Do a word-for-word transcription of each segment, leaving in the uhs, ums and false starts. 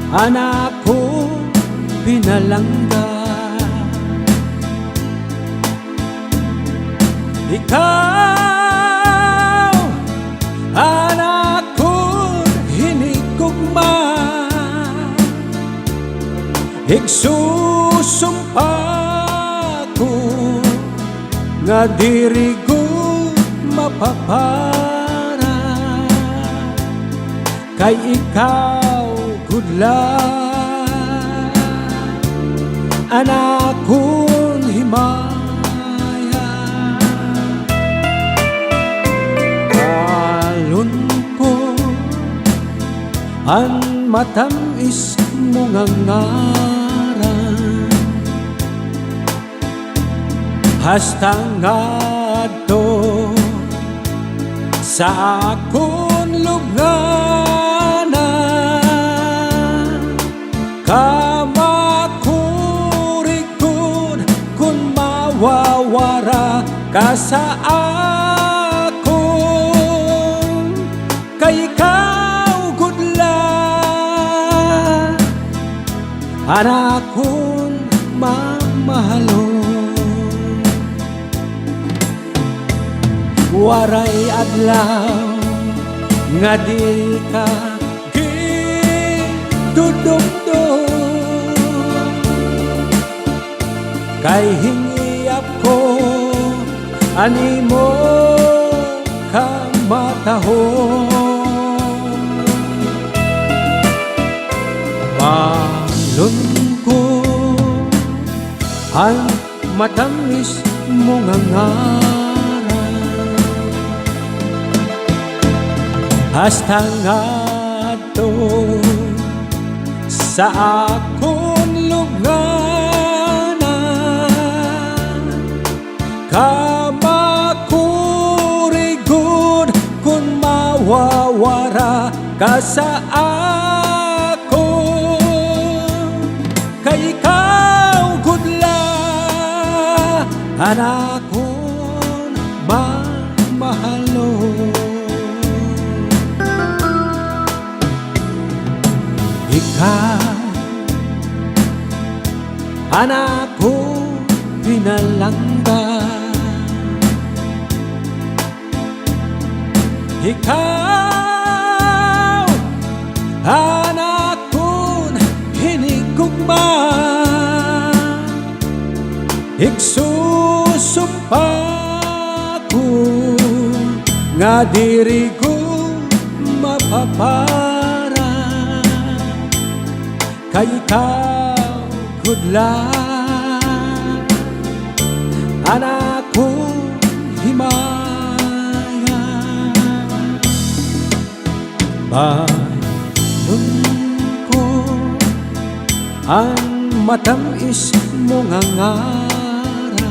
An akon pinalangga, ikaw an akon hinigugma, igsusumpa ko nga diri gud mapapara. Kay ikaw gud la an akon himaya. Balon ko an matam-is mo nga ngaran. Hasta ngadto sa akon lubnganan, kamakuri gud kon mawawara ka sa akon. Kay ikaw gud la an akon mamahalon. Waray adlaw nga di ka gintudumdom. Kay hingyap ko an imo kamatahon. Balon ko an matam-is mo nga ngaran. Hasta nga sa akon lubnganan. Kamakuri gud kon mawawara ka sa akon. Kay ikaw gud la an akon mamahalon. Ikaw an akon pinalangga. Ikaw an akon hinigugma. Igsusumpa ko nga diri gud mapapara. Kay ikaw gud la an akon himaya. Balon ko an matam-is mo nga ngaran.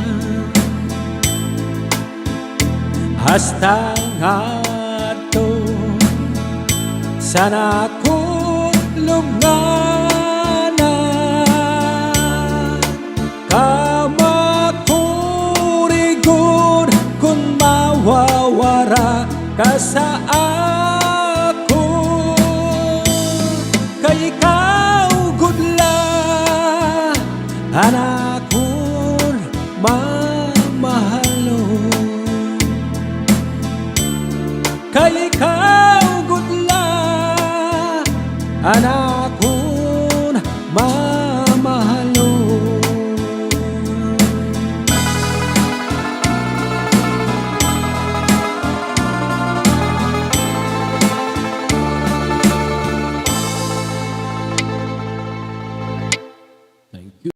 Hasta ngadto sa akon lubnganan. Kamakuri gud kon mawawara ka sa